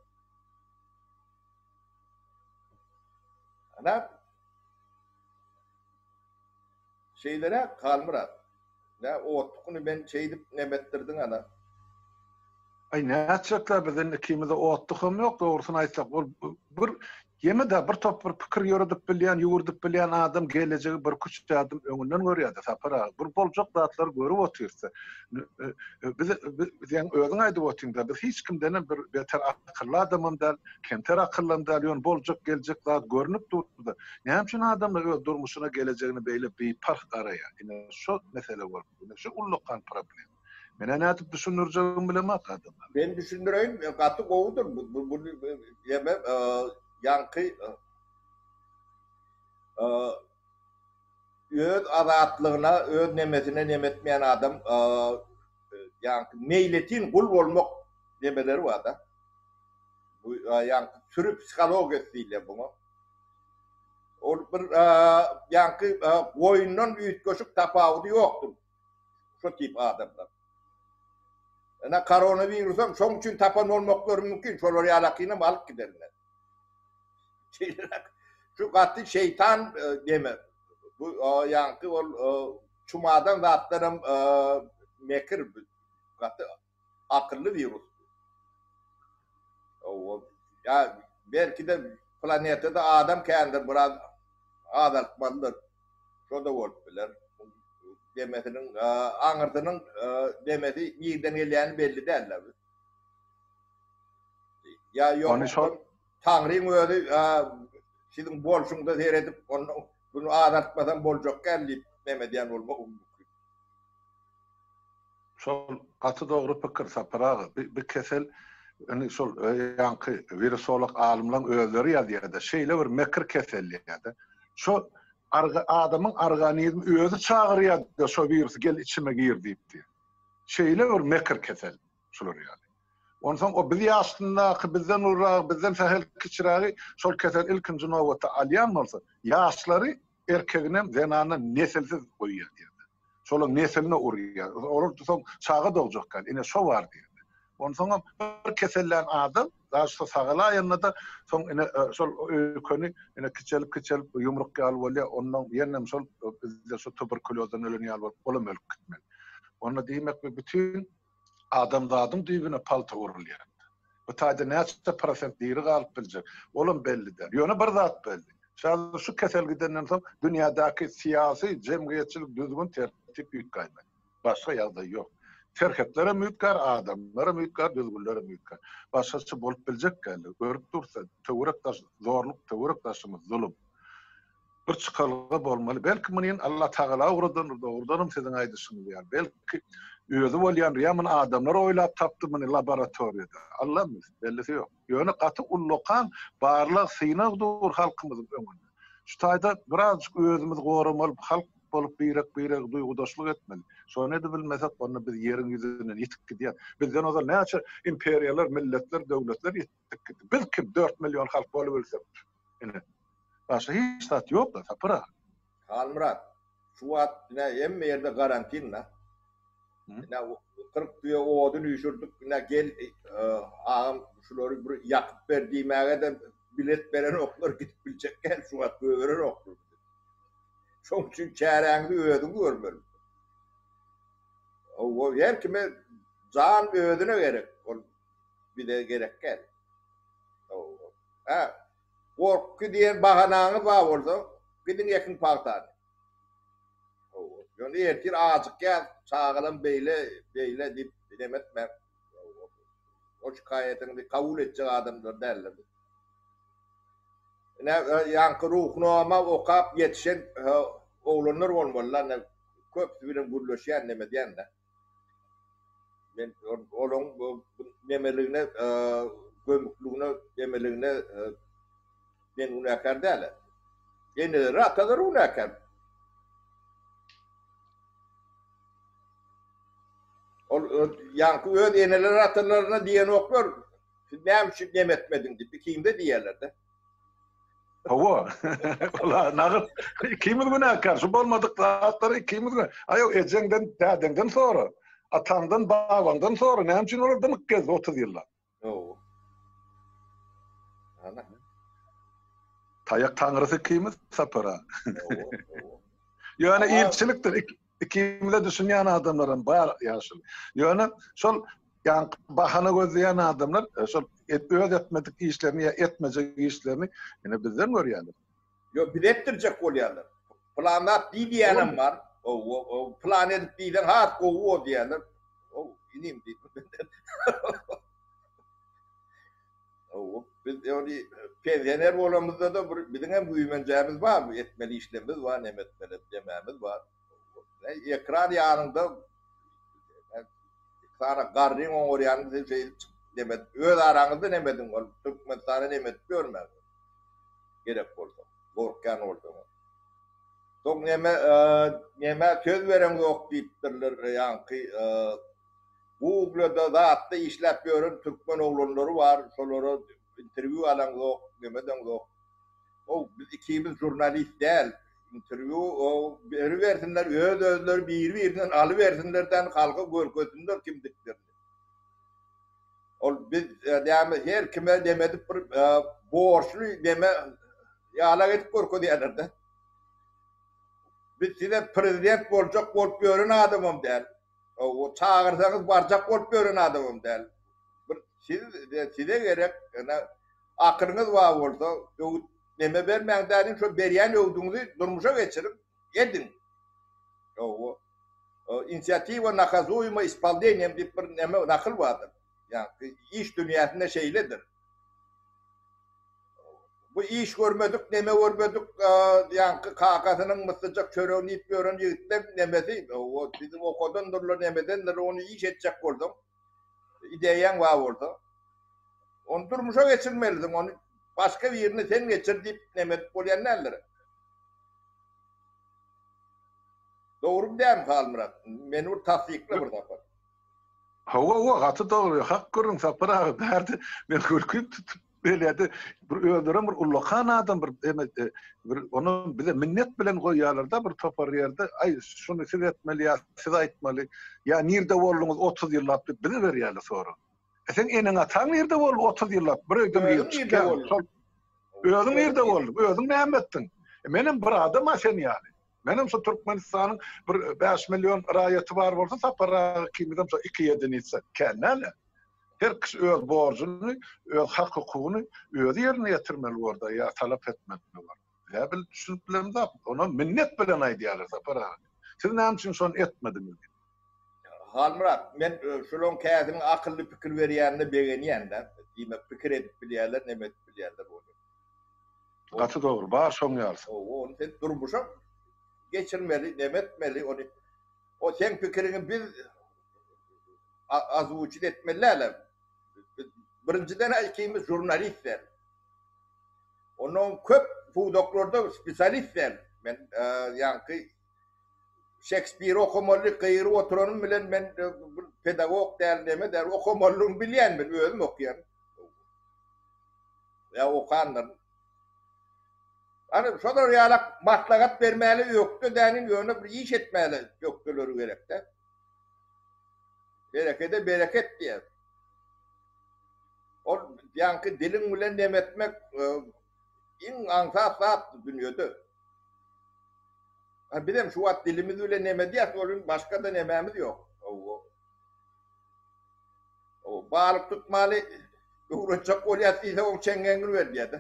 Ana Şeýleräk Halmyrat. Nä otlukyny men şeýdip nemetdirdiň ana. Aý nätjekler biz indi ikimizde otlukam ýok dogrusyny aýtsak ol bir ýene-de bir topar pikir ýöredip bilýän ýüwürdip bilýän adam gelejegi birküç ädim öňünden görýärdi Sapar aga bir boljak zatlary görüp otyrsa biz sen özüň aýdyp otyňda biz hiç kimdenem bir beter akylly adamam däl kemter akyllam däl ýöne boljak geljek zat görnüp durda näme üçin adamlar öz durmuşyna gelejegine beýle biparh garaýar ine şo mesele bolup ine şu ullakan problem. Menä nädip düşündirjegimi bilemok adamlara. Men düşündireýin, gaty gowudyr bu bu ýeme ýaňky öz azatlygyna, öz nemesine neme etmeýän adam ýaňky meýletin gul bolmak nemeleri bar-da. Bu ýaňky sürü psihologiýasy diýilýär buňa. Ol bir ýaňky goýundan üýtgeşik tapawudy ýokdur. Şo tip adamlar. Ene koronawirusam şoň üçin tapan bolmaklary mümkin. Şolar ýalakynam alyp giderler. Şeýleräk. Şu gaty şeýtan e, deme. Bu ýaňky ol e, çumadan zatlaram e, mekir gaty akylly wirus. O ya belki de planetada adam kändir biraz azaltmalydyr. Şo da bolup biler. Demesiniň aňyrsynyň demesi nirden gelýäni belli däl. Ýa ýok. Taňryň özi siziň bolşuňyza seredip, onda bunu azaltmasam boljak däl diýip neme diýen bolmagy mümkin. Şol gaty dogry pikir Sapar aga. Bi kesel indi şol ýaňky wirusolog alymlaň özleri ýazýada şeýle bir mekir kesel diýýäde. Şo adamyň organizmi özi çagyrýada şo wirusy gel içime gir diýip diýýär. Şeýle bir mekir kesel şular ýaly. Onsoň o biz ýaşyndaky bizden uluragy bizden sähel kiçirägi şol kesel ilkinji nobatda alýan bolsa ýaşlary erkeginem zenanynam nesilsiz goýýar diýýär. Şolaň nesiline urýar. Olar soň çaga dogjak gal. Ine şo bar diýýär. Onsoňam bir kesellän adam. Daşsa sagalaýanda-da soň ine şol öýkeni ine kiçelip-kiçelip ýumruk ýaly bolýar. Ondan ýenem şol bizde şu tuberkulýozdan ölen ýaly bolup olam ölüp gitmeli. Onda diýmek bu bütin adamzadyň düýbüne palta urulýar. Bu taýda näçe prosent diri galyp biljek, olam belli däl. Ýöne bir zat belli. Şazada şu kesel gidenden soň dünýädäki syýasy, jemgyýetçilik düzgün tertip üýtgäýmeli. Başga ýagdaý ýok. Serhetlerem üýtgär, adamlaram üýtgär, düzgünlerem üýtgär. Başgaça bolup biljek däldir. Görüp dursa, töwerek-daş zorluk, töwerek-daşymyz zulum. Bir çykalga bolmaly. Belki muny Allatagala ugradandyr, dogrudanam siziň aýdyşyňyz ýaly. Belki özi bolýandyr, ýa muny adamlar oýlap tapdy muny laboratoriýada. Allam bilsin, bellisi ýok. Ýöne gaty ullakan barlag, synag dur halkymyzyň öňünde. Şu taýda birazjyk özümizi goramaly, halk bolup birek-birege duýgudaşlyk etmeli. Şony edibilmesek, onda biz ýeriň ýüzünden ýitip gidýäs. Bizden ozal näçe imperiýalar, milletler, döwletler ýitip gitdi. Biz kim, 4 million halk bolubilsek? Ine. Başga hiç zat ýok-da, Sapar aga. Halmyrat, şu wagt ine hemme ýerde karantin-da. Ine 40 düýe odun üýşürdik, ine gel agam şulary bir ýakyp ber diýmäge-de bilet berenoklar, gidip biljek däl şu wagt goýberenoklar. Şoň üçin çäräňizi özüň görmeli. O her kime jan özüne gerek, ol bize gerek däl. Ha, gorky diýen bahanaňyz bar bolsa, gidiň ekiň pagtany. Ýöne ertir ajykýar, çagalam beýle, beýle diýip neme etmäň. O şikaýatyňyzy kabul etjek adamlar däldir. Ine, ýaňky Ruhnama okap ýetişen oglanlar bolmaly-la, ine, köpüsi bilen gürleşýän, neme edýän-de. Men olaň nemeligine, gömükligine, nemeligine men günäkär däl. Eneleri, atalary günäkär. Ol ýaňky öz eneleri, atalaryna diýenoklar, siz näme üçin neme etmediň diýip, ikimize diýýärler-de. Hawa. Ola nagyt ikimiz günäkär. Şu bolmadyk zatlary ikimiz günä. Aý, ejeňden, dädeňden sora. Ataňdan, babaňdan sora. Näme üçin olar dymyk gezdi 30 ýyllap? Hawa. Ana. Taýak taňrysy ikimiz Sapar aga. Hawa, hawa. Ýöne ilçilikdir. Ikimize düşünýän adamlaram bar ýaşuly. Ýöne şol ýaňky bahana gözleýän adamlar e, şol öz etmedik işlerini ýa etmejek işlerini ýene bizden görýärler. Ýok, biz etdirjek bolýarlar. Planlap diý diýýänem bar. O, plan edip diýseň has gowy bor diýýärler. O, inim diýdim. O, biz ýöne pensioner bolamyzda-da bir biziň hem güýmenjämiz bar, etmeli işlerimiz bar, neme etmeli demämiz bar. Ekran ýanyňda sana garryň oňarýanyny sen şeýdip çykyp neme öz araňyzda neme ediň ol Türkmenistana neme edip ýörmäň. Gerek bolsa, gorkýan bolsaňyz. Soň neme neme söz bereňzok diýipdirler ýaňky Google-da zatda işläp ýören türkmen oglanlary bar, şolara interwýu alaňzok, neme edeňzok. Ow, biz ikimiz žurnalist däl. Interwýu beribersinler, öz-özleri biri-birinden alybersinlerden halka görkezsinler kimdiklerini. Ol biz näme her kime neme edip bir borçly neme ýalak edip görkezýärler-de. Biz size prezident boljak bolup ýören adamam däl. O çagyrsaňyz barjak bolup ýören adamam däl. Bir siz size gerek, ene Akylyňyz bar bolsa, öwüt neme bermäň däliň, şo berýän öwdüňizi durmuşa geçiriň, ediň. Hawa. Inisiatiwa nakazuýuma ispolneniýem diýip bir neme nakyl bardyr. Ýagny iş dünýäsinde şeýledir. Bu iş görmedik, neme görmedik, ýaňky kakasynyň myssyjak çöregini iýip ýören ýigitleň nemesi, hawa, bizi okadandyrlar, nemedendirler, ony iş etjek bolsaň, ideýaň bar bolsa, Ony durmuşa geçirmelisiň, ony başga birini sen geçir diýip neme edip bolýan däldir. Dogrumy dälmi Halmyrat? Meni bir tassykla bir sapar. Hawa, hawa, gaty dogry. Hak gürrüň Sapar aga. Bärde men gülküm tutup belýärdi. Bir özlerem bir ullakan adam bir eme e, bir ony bize minnet bilen goýýarlar-da bir topar ýerde. Aý, şuny siz etmeli ýa siz aýtmaly. Ýa nirde bolduňyz 30 ýyllap diýip bize berýärler sorag. E seň eneň-ataň nirde boldy 30 ýyllap? Bir öýden girip çykýaň. Şol Özüň nirde bolduň? Özüň näme etdiň? E menem bir adam-a sen ýaly. Menem şu Türkmenistanyň bir 5 million raýaty bar bolsa Sapar aga ikimizem şo 2 ýedinitsa. Kän däl-ä. Her kişi öz borjuny, öz hak-hukugyny özi ýerine ýetirmeli borda ýa talap etmeli bor. Bizä bil düşünip bilemzok. Onam minnet bilen aýdýarlar Sapar aga. Siz näme üçin şony etmediňiz diýip. Halmyrat, men şolaň käsiniň akylly pikir berýänine begenýän-dä. Diýmek, pikir edip bilýärler, neme edip bilýärler ony. Gaty dogry, bar şoň ýalysy. Hawa, ony sen durmuşa geçirmeli, neme etmeli ony. O seň pikiriňi biz ozwuçit etmeli dälem. Birinjiden-ä ikimiz žurnalist däl. Ondan köp pudaklarda spesialist däl. Men ýaňky Şekspiri okamaly gygyryp oturanym bilen men bir pedagog däl neme däl okamalydygyny bilýän men özüm okýan. Ýa okandyryn. Ana şolar ýalak maslahat bermäli ökde dänin ýöne bir iş etmäli ökdeleri gerekde. Berekede bereket diýer. Ol ýaňky diliň bilen neme etmek iň aňsat zat dünýede. Ha bizem şu wagt dilimiz bilen neme edýäs, ol başga-da nemämiz ýok. Hawa. O balyk tutmaly öwretjek bolýas diýse, oň çeňňeňini ber diýýär-de.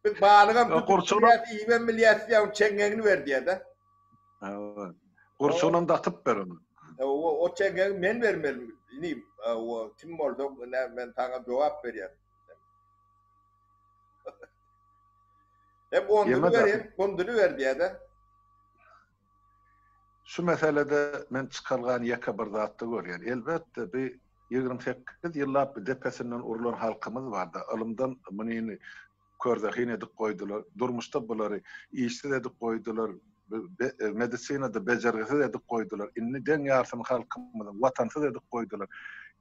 Biz balygam tutup bilýäs, iýibem bilýäs diýýär, oň çeňňeňini ber diýýär-de. Hawa. Gurçugynam dakyp ber ony. Hawa, o çeňňegi men bermeli, inim. Hawa, kim bolsaň, men saňa jogap berýän. Hem onduny ber, hem bunduny ber diýýär-de. Şu meselede men çykalgany ýeke bir zatda görýän. Elbetde, bi 28 ýyllap bi depesinden urlan halkymyz barda, ylymdan munyny körzehin edip goýdular, durmuşda bulary işsiz edip goýdular, medisinada bejergisiz edip goýdular. Indi deň ýarsyny halkymyzyň watansyz edip goýdular.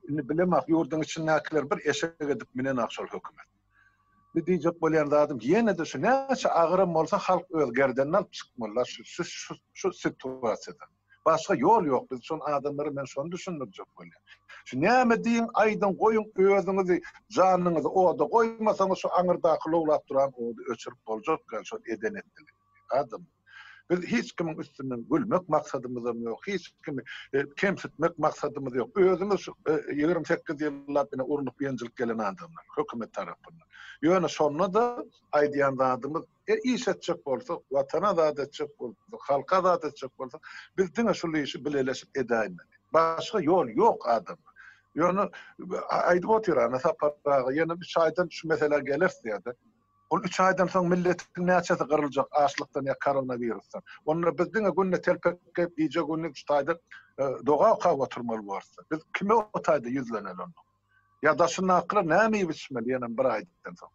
Indi bilemok, ýurduň içindäkiler bir eşek edip minenak şol hökümet. Bir diýjek bolýan zadym ýene-de şu näçe agyram bolsa halk öz gerdenini alyp çykmalylar şu şu şu şu situasiýadan. Başga ýol ýok biz şon adamlara men şony düşündirjek bolýan. Şu näme diýiň aýdyň goýuň özüňizi janyňyzy oda goýmasaňyz şu aňyrdaky lowlap duran ody öçürip boljak däl şol eden etdilik. Adam. Biz hiç kimiň üstünden gülmek maksadymyzam ýok, hiç kimi kemsitmek maksadymyz ýok. Özümiz şu 28 ýyllap ine urlup ýenjilip gelen adamlar, hökümet tarapyndan. Ýöne şonda-da aýdýan zadymyz, e, iş etjek bolsak, watana zat etjek bolsak, halka zat etjek bolsak, biz diňe şul işi bileleşip edäýmeli. Başga ýol ýok adamlar. Ýöne aýdyp otyr ana Sapar aga, ýene üç aýdan şu meselä geleris diýýär-de. Ol üç aýdan soň milletiň näçesi gyryljak açlykdan ýa koronawirusdan. Onda biz diňe günde telpek geýip gije-gündiz şu taýda doga okap oturmaly borusda. Biz kime o taýda ýüzleneli onda? Ýa daşyndakylar näme iýip içmeli ýenem bir aýdan soň?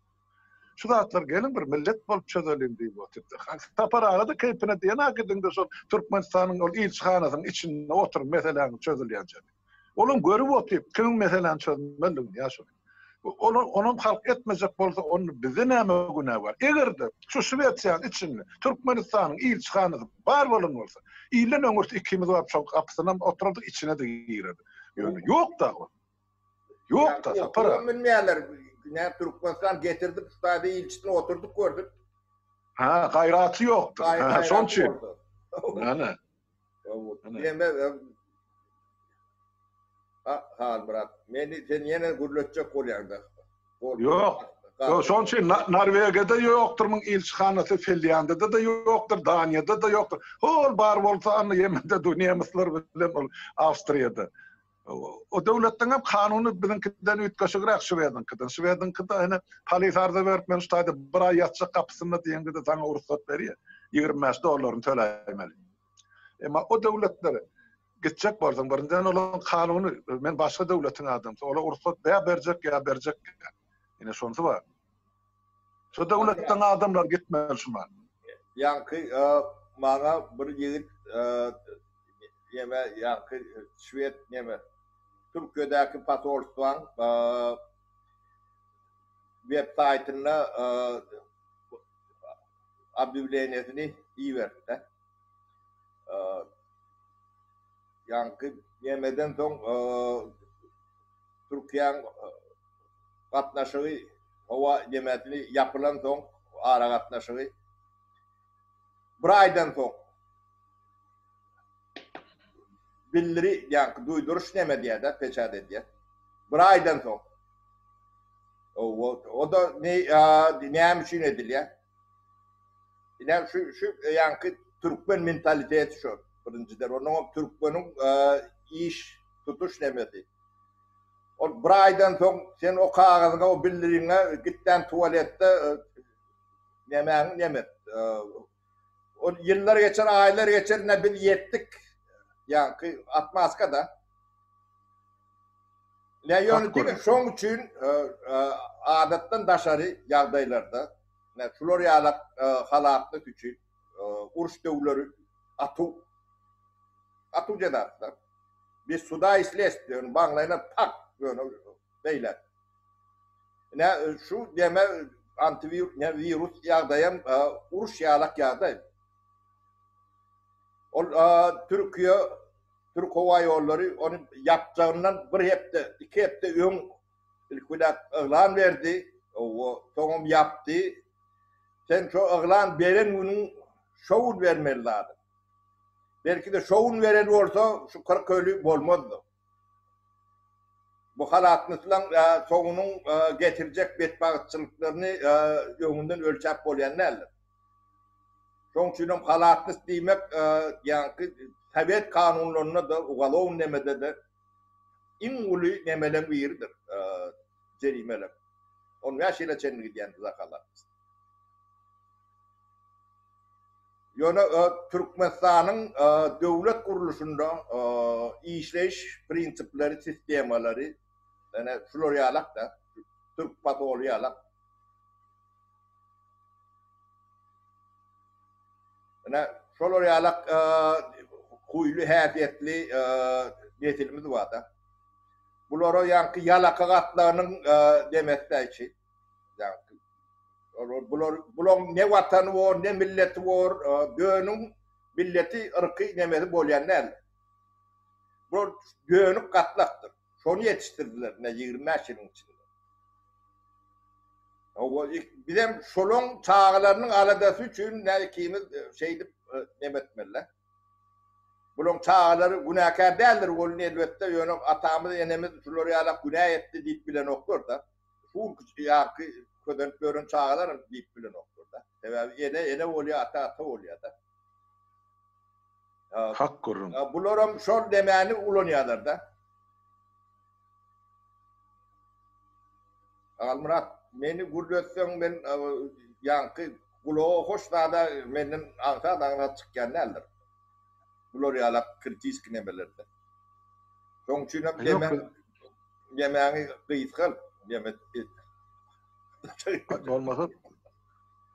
Şu zatlar geliň bir millet bolup çözeliň diýip otyrdy. Sapar aga-da keýpine diýen-a gidiň-de şol Türkmenistanyň ol ilçihanasynyň içinde oturyň meseläňiz çözülýänçä diýip. Olam görüp otyr, kimiň meseläni çözmelidigini ýaşuly. Olar onam halk etmejek bolsa onda bizde näme günä bar? Eger-de şu Şwesiýanyň içinde Türkmenistanyň ilçihanasy bar bolan bolsa, ilden öňürti ikimiz baryp şoň gapysynam oturardyk, içine-de girerdik. Ýöne ýok-da ol. Ýok-da, Sapar aga. Bilmeýärler. Näme Türkmenistan getirdik, şu ilçisini oturdyp gördük. Ha, gaýraty ýokdur. Ha, şoň üçin. Ana. Diýme, Ha, Halmyrat, meni sen ýene gürletjek bolýaň-da. Ýok. Ýok, şonuň üçin Norwegiýada ýokdur muň ilçihanasy, Finlýandiýada-da ýokdur, Daniýada-da ýokdur. Hol bar bolsa, anda Ýemende du nemisler bilen ol Awstriýada. O döwletleň hem kanuny biziňkiden üýtgeşigräk Şwediňkiden. Şwediňkide ine polis arza berip men şu taýda bir aý ýatjak gapysynda diýeňde-de saňa rugsat berýär. 25 dollaryny töläýmeli. Emma o döwletler gitjek bolsaň birinjiden olaryň kanuny men başga döwletiň adamsy olar rugsat ýa berjek ýa berjek. Ine şonsy bar. Şu döwletden adamlar gitmeli şuma. Ýaňky maňa bir ýigit neme ýaňky şwed neme Türkiýedäki posolstwaň web saýtynda obýawleniýesini iberdi. Ýaňky nemeden soň Türkiýäň gatnaşygy howa nemesini ýapylan soň aragatnaşygy bir aýdan soň bildiri ýaňky duýduryş neme diýýär-de, peçat edýär. Bir aýdan soň. O-da näme üçin edilýär? Ine şu şu ýaňky türkmen mentaliteti şo birinjiden. Ondan hem türkmeniň iş tutuş nemesi. Ol bir aýdan soň sen o kagyzyňa, o bildiriňe gitdän tualetde nemäňi nemet. Ol ýyllar geçer, aýlar geçer, ine biz ýetdik. Ýaňky atmaskada. Ne ýöne diňe şoň üçin adatdan daşary ýagdaýlarda ne şular ýalak halatlyk üçin uruş döwleri atuw atuw jezasy Biz suda i sledstwiýa ýöne maňlaýyna tak ýöne beýle. Ine şu deme antiwirus ne wirus ýagdaýam uruş ýalak ýagdaý. Ol Türkiýe Türk howa ýollary ony ýapjagyndan bir hepde, iki hepde öň ilki bilen yglan berdi, soňam ýapdy. Sen şo yglan beren günüň şo gün bermeli zady. Belki-de şo gün beren bolsa, şu 40 öli bolmazdy. Bu halatnyslaň soňunyň getirjek betbagtçylyklaryny öňünden ölçäp bolýan däldir. Şoň üçinem halatnyst diýmek ýaňky sowet kanunlarynda-da, ugalownyý nemede-de iň uly nemeleň biridir, jerimeler. On bäş ýyla çenli gidýän za halatnyst. Ýöne Türkmenistanyň döwlet gurluşynda işleýiş prinsipleri, sistemalary ene şular ýalak-da, türk pasoly ýalak. Ine, şolar ýalak huýly, häsiýetli nesilimiz bar-da. Bulara ýaňky ýalaka gatlagynyň demesi-dä içi. Ýaňky bular bulaň ne watany bor, ne milleti bor, dönüň milleti, yrky nemesi bolýan däl. Bular dönük gatlakdyr. Şony ýetişdirdiler ine 25 ýylyň içinde. Hawa, bizem şolaň çagalarynyň aladasy üçin ne ikimiz şeýdip neme etmeli. Bulaň çagalary günäkär däldir, ol elbetde, ýöne atamyz, enemiz şular ýalak günä etdi diýip bilenoklar-da. Şu ýaky közenip ýören çagalar hem diýip bilenoklar-da. Sebäbi ene ene bolýar, ata ata bolýar-da. Hak gürrüň. Bularam şol nemäni ulanýarlar-da. Halmyrat, meni gürletseň men ýaňky gulaga hoş zada menden aňsat-aňsat çykýan däldir. Bular ýalak kritiski nemelerde. Şoň üçin hem deme, demäňi gysgalt, deme. Bolmasa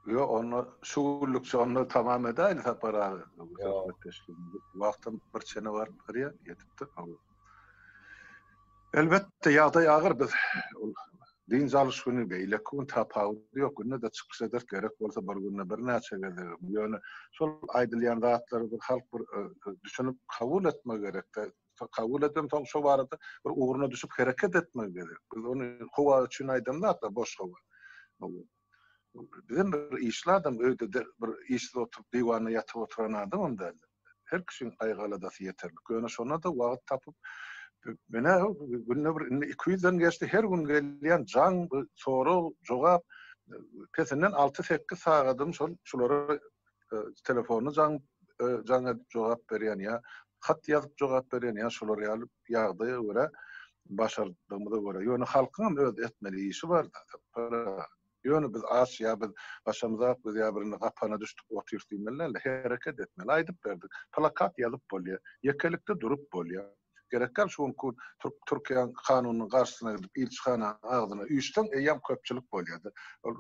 Ýok, onda şu günlükçe onda tamam edäýli Sapar aga. Söhbetdeşligimizi. Wagtam bir çene baryp barýar, ýetipdir. Elbetde, ýagdaý agyr. Biz ol dynç alyş güni, beýleki gün tapawudy ýok. Günde-de çykyş ederis, gerek bolsa bir günde birnäçe gezegem. Ýöne şol aýdylýan zatlary bir halk bir düşünip kabul etmegi gerek-de. Kabul edensoň şo barada bir ugruna düşüp hereket etmegi gerek. Biz ony howa üçin aýdan zat-da, boş howa. Bizem bir işli adam, öýde bir işsiz oturyp, diwanda ýatyp oturan adamam däl. Her kişiň gaýgy-aladasy ýeterlik. Ýöne şonda-da wagt tapyp, menä günde bir indi 200-den geçdi, her gün gelýän jaň, sorag, jogap, pesinden alty-sekiz sagadym şol şulara telefonda jaň jaň edip jogap berýän ýa hat ýazyp jogap berýän ýa şolar ýaly ýagdaýa görä başardygymyza görä. Ýöne halkyňam öz etmeli işi bar-da. Ýöne biz aç ýa biz başamyzak biz ýa birine gapana düşdük otyrys diýmeli däl-de, hereket etmeli. Aýdyp berdik. Plakat ýazyp bolýar. Ýekelikde durup bolýar. Gerek däl şu günki gün Türkiýäň kanunynyň garşysyna gidip ilçihananyň agzyna üýşseň eýýäm köpçülik bolýar-da. Ol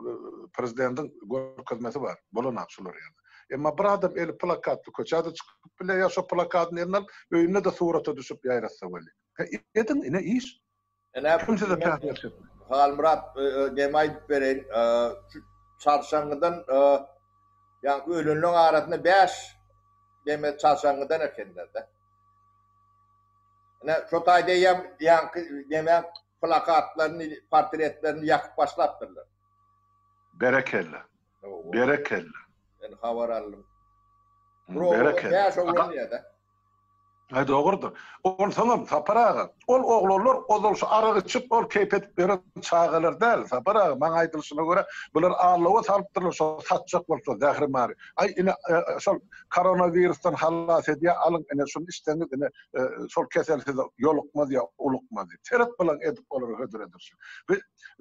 prezidentiň görkezmesi bar. Bolanok şular ýaly. Emma bir adam eli plakatly köçä-de çykyp bilýär ýa şo plakadyny eline alyp öýünde-de surata düşüp ýaýratsa bolýar. Ediň ine iş. Ine Kim size päsgel çekdi? Halmyrat neme aýdyp bereýin. Şu çarşaňňydan ýaňky ölenleň arasynda 5 neme çarşaňňydan ekenler-de. Ine, şo taýda eýýäm ýaňky nemäň plakatlaryny, portretlerini ýakyp başlapdyrlar. Berekella. Berekella. Men habar aldym. Berekella. Bäş oglan diýýär-de. Aý dogrudyr. Onsoňam Sapar aga, ol oglanlar ozal şu arak içip, ol keýp edip ýören çagalar däl. Sapar aga, maňa aýdylyşyna görä, bular allowa salypdyrlar, şo satjak bolup şo zährimary. Aý ine, şol koronawirusdan halas edýär, alyň ine şuny içseňiz ine şol kesel size ýolukmaz ýa ulukmaz diýip. Seret bulaň edip olara hödür edilişi. Bu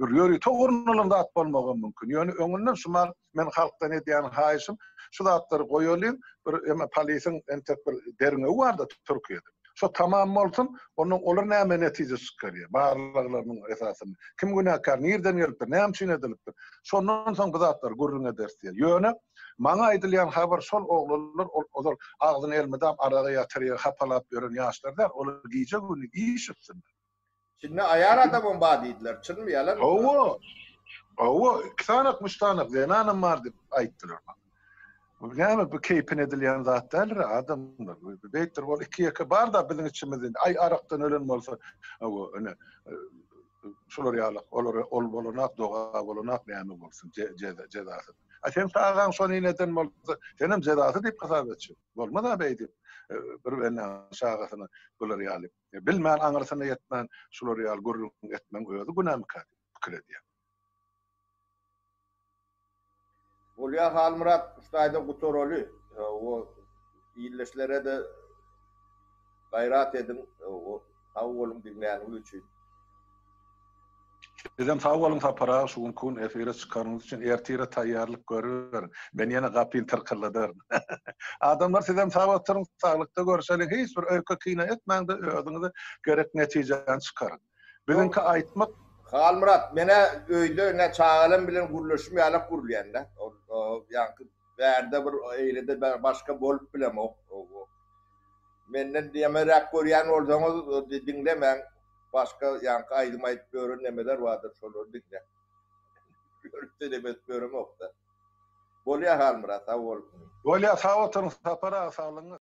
ýörite gurnalan zat bolmagam mümkin. Ýöne öňünden şu mal men halkdan edýän haýyşym şu zatlary goýalyň, bir eme polisiň entek bir derňewi barda Türkiýede. Şo tamam bolsun, ondan olar näme netije çykarýar, barlaglarynyň esasynda. Kim günäkär, nirden gelipdir, näme üçin edilipdir. Şondan soň bu zatlary gürrüň ederis diýýär. Ýöne Maňa aýdylýan habar şol oglanlar ol ozal agzyny elmydam araga ýa tirýege hapalap ýören ýaşlar däl, olar gije-gündiz iş üstünde. Içinde aýal adamam bar diýdiler, çynmy ýalanmy? Hawa, hawa, iki sanak, üç sanak zenanam bar diýip aýtdylar maňa. Bu näme bu keýpine edilýän zat däldir adamlar. Bu beýtdir bol iki-ýeke bar-da biziň içimizde indi. Aý arakdan ölen bolsa, hawa, ine, şular ýaly olara ol bolanak, doga bolanak näme bolsun jezasy. A sen çagaň şony eden bolsa, senem jezasy diýip hasap etjek. Bolmaz-a beýdip bir bendäniň çagasyna bular ýaly bilmän aňyrsyna ýetmän şular ýaly gürrüň etmegiň özi günämikä diýip pikir edýän. Bolýa Halmyrat şu taýda gutaraly. O ildeşlere-de gaýrat ediň. Sag boluň diňläniňiz üçin. Sizem sag boluň Sapar aga şu günki gün efire çykanyňyz üçin ertire taýýarlyk görüberiň. Men ýene gapyny tyrkyldadaryn. Adamlar sizem sag oturyň saglykda görşeliň hiç bir öýke kine etmäňde özüňize gerek netijäni çykaryň. Biziňki aýtmak. Halmyrat menä öýde ine çagalam bilen gürleşim ýalak gürlýända. Ol ýaňky bärde bir eýlede başga bolup bilemok. Menden diýemeräk görýän bolsaňyz diňlemäň. Başga ýaňky aýdym aýdyp ýören nemeler bardyr şolary diňläň. Ýörite neme edip ýöremokda. Bolýa Halmyrat sag bol. Bolýa sag oturyň Sapar aga saglygyňyz.